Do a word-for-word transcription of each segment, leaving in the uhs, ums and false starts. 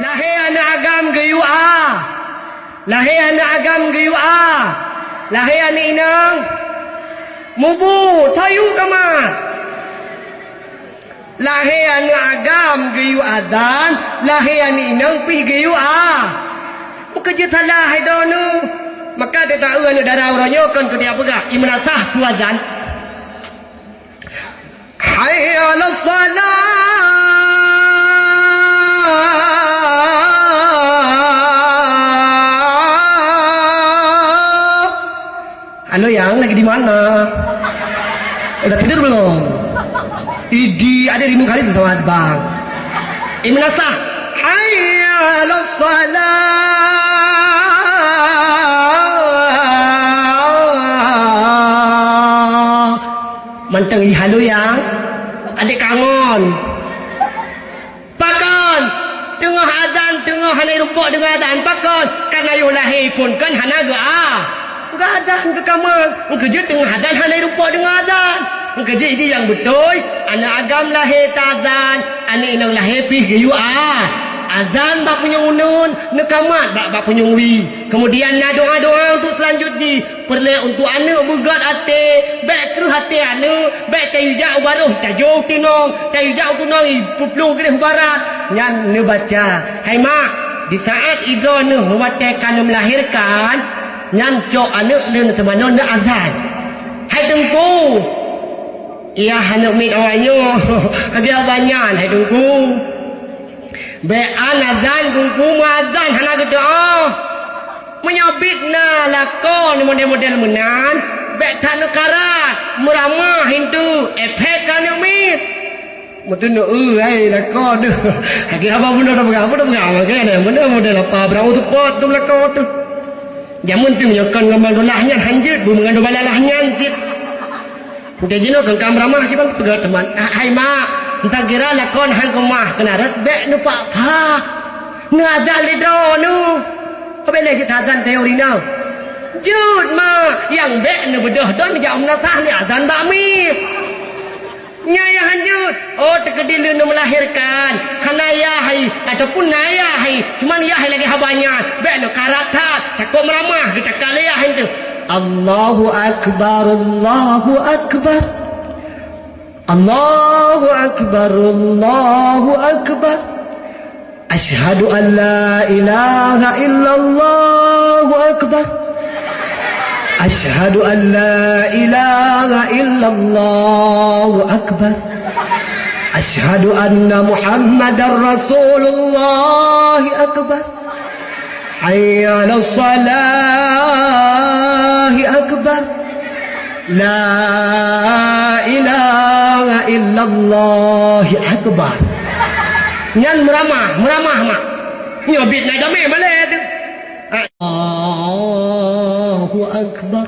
Lahé aneuk agam geuyue a. Lahé aneuk agam geuyue a. Lahé aneuk inong mubu, tayue kamat. Lahé aneuk agam geuyue azan, lahé aneuk inong pih geuyue a. Meukeujeuet salah hai droeneuh. Maka teuta eu aneuk dara uroe nyoe kon keuneuk peugah, imeunasah su azan. Hayya 'alas shalah. Halo, Yang, lagi di mana? Udah tidur belum? Idi, ada rindu kali tu sama abang. Imeunasah. Hayya 'alas shalah. Mantong i halo, Yang. Adek kangon. Pakon? Teungoh azan, teungoh hana irumpok deungon azan. Pakon? Karena yoh lahé phon kan hana geu-a. Geu-azan geukamat. Engkeujeuet teungoh azan hana irumpok deungon azan. Engkeujeuet idi nyang beutôi, aneuk agam lahé ta azan, aneuk inong lahé pih geuyue a. Azan bak punyueng uneuen, neukamat bak, bak punyueng wie. Kemudian na doa-doa untuk selanjut jih. Peureulée untuk aneuk beugét até, bék kreueh até aneuk, bék tayue jak u barôh tajoh teunong, tayue jak u teunong iplueng gleh u barat. Nyan neubaca, "Hai mak, di saát idroeneuh watée ka neumeulahérkan, nyan cok aneuk lôn teumanoe neuazan." Hai teungku, yah aneuk miet awaknyoe, biar banyan hai teungku. Bék an azan teungku meuazan hana geuteu'oh. Meunyoe bit na lakoe model-model meunan, bék that neukarat, meuramah hintu, efek ka aneuk miet. Meuteuneu, eu, hai lakoe deuh. Lagée haba bunoe tapeugah, bunoe tapeugah, lagée nyan, bunoe model apa, beurangôt seupôt tu lakoe teuh. Jameun teuh meunyoe kon ngon bandolah nyan hanjeuet, beumeungon dua balalah nyan cit. Udah jinoe kang kam ramah kiban peugah teuma, "Ah, hai mak, entah kira lakon han keumah keunaret bék neupak-pak. Neuazan lé droeneuh." Habéh lé jeuet azan teori na. Jeuet mak, nyang bék neubeudôh don jak meunasah neuazan bak miet. Nyan nyang hanjeuet. Oh, teukeudi lheueh neumeulahérkan, hana yah hai, ataupun na yah hai, cuman yah hai lagée haba nyan, bék neukarat that, takot meuramah, geutakot lé yah hai teuh. Allahu akbar, Allahu akbar. Allahu akbar, Allahu akbar. Asyhadu an la ilaha illallah, Allahu akbar. Asyhadu an la ilaha illallah, Allahu akbar. Asyhadu anna Muhammadar Rasulullah, Allahu akbar. Hayya 'alas shalah, Allahu akbar. La ilaha illallah, Allahu akbar. Nyan meuramah, meuramah mak. Nyoe bit na jamé malée teuh. Allahu akbar.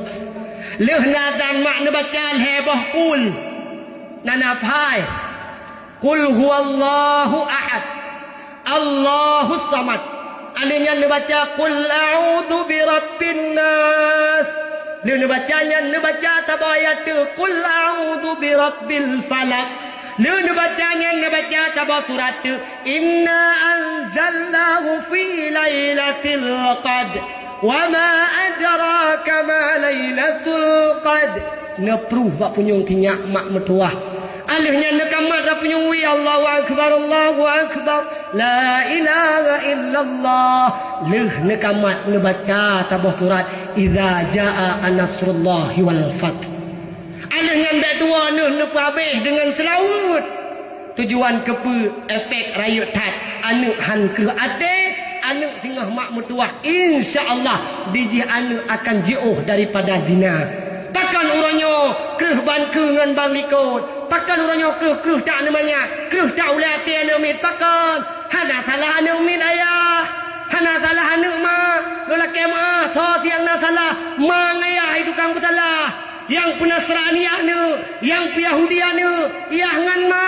Lheueh neuazan mak neubaca lhée boh qul. Na na phai. Qul huwallahu ahad. Allahus samad. Lheueh nyan neubaca qul a'udzu birabbin nas. Lheueh neubaca nyan neubaca saboh ayat teuh qul a'udzu birabbil falaq. Lheueh neubaca nyan neubaca saboh surat teuh inna anzalnahu fi lailatul qadr. Wa ma adraka ma lailatul qadr. Neupruh bak punyueng sinyak mak meutuwah. Lheueh nyan neukamat bak punyueng wie, Allahu akbar, Allahu akbar. La ilaha illallah. Lheueh neukamat neubaca saboh surat, "Idza jaa nasrullahi wal fath." Lheueh nyan bék tuwoe neuh neupeuhabéh deungon seulaweuet. Tujuan keupeue? Efek rayeuk that. Aneuk han kreueh até, aneuk singoh mak meutuwah, insya Allah, dijih aneuk akan jiôh daripada zina. Pakon uroe nyoe kreueh ban keue ngon ban likot? Pakon uroe nyoe kreueh-kreueh that neumanyak, kreueh that ulée até aneuk miet? Pakon? Hana salah aneuk miet ayah, hana salah aneuk mak. Lôn lakée meu'ah, soe siang na salah, ma ngon ayah hai tukang peusalah. Nyang peunasrani aneuk, nyang peuyahudi aneuk, yah ngon ma.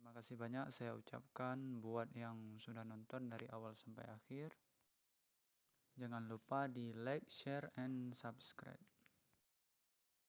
Terima kasih banyak saya ucapkan buat yang sudah nonton dari awal sampai akhir. Jangan lupa di like, share, and subscribe.